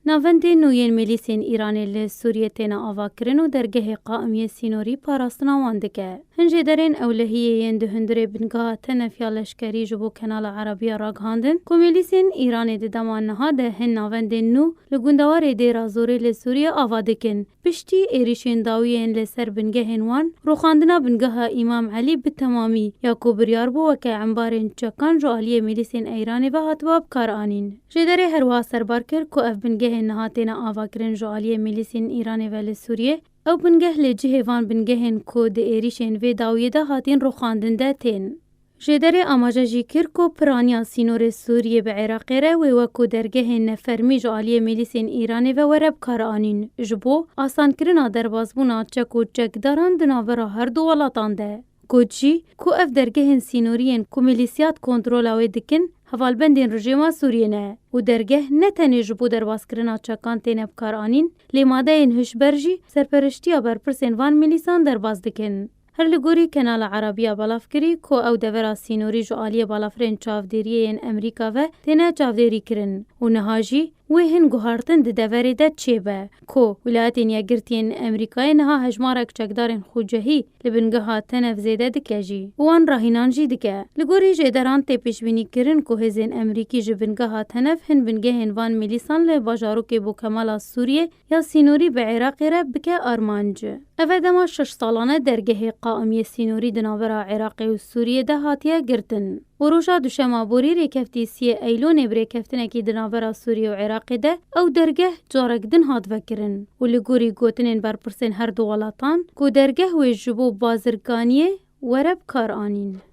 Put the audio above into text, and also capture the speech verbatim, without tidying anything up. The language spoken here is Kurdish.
Navendên nû yên milîsên Îranê li Sûriyê têne avakirin û dergehê qaimiyê sînorî parastina wan dike. Hin jêderên ewlehiyê yên di hundirê bingeha tenef ya leşkerî ji bo Kenala Erebiya ragihandin ku milîsên Îranê di dema niha de hin navendên nû li gundewarê Dêra Zorê li Sûriyê ava dikin. Piştî êrîşên dawiyên li ser bingehên wan, rûxandina bingeha Îmam Elî bi temamî ya ku biryar bû weke embarên çekan ji aliyê milîsên Eyranê ve hatiba bikaranîn. Jêderê herwiha serbar kir ku ev bingehên niha têne avakirin ji aliyê milîsên Îranê ve li Sûriyê. Ew bingeh li cihê van bingehên ku di êrîşên vê dawiyê de hatîn rûxandin de tên. Jêderê amaje jî kir ku piraniya sînorê Sûriyê bi Iraqê re wê wekû dergehên nefermî ji aliyê milîsên Îranê ve were bikaranîn, ji bo asankirina derbasbûna çek û çekdaran di navbera her du welatan de. Got jî ku ev dergehên sînorî yên ku milîsiyat kontrola wê dikin, hevalbendên rejîma Sûriyê ne û dergeh ne tenê ji bo derbaskirina çekan têne bikaranîn, lê madeyên hişber jî serperiştiya berpirsên van milîsan derbas dikin. Her li gorî Kenala Erebiya belav kirî ku ew devera sînorî ji aliyê balafirên çavdêriyê yên Amerîka ve têne çavdêrî kirin û niha jî wê hin guhartin di deverê de çêbe ku Wîlayetên Yekgirtî yên Amerîkayê niha hejmarek çekdarên xucehî li bingeha Tenef zêde dike jî û wan rahînan jî dike. Li gorî jêderan tê pêşbînî kirin ku hêzên Amerîkî ji bingeha Tenef hin bingehên van milîsan li bajarokê Bokemala Sûriyê ya sînorî bi Iraqê re bike armanc. Ev e dema şeş salan e dergehê qaimiyê sînorî di navbera Iraqê û Sûriyê de hatiye girtin û roja duşema borî rêkeftî siyê Eylonê bi rêkeftinekî di navbera Sûriyê û Iraqê de ew dergeh carek din hat vekirin û li gorî gotinên berpirsên her du welatan ku dergeh wê ji bo bazirganiyê were bikaranîn.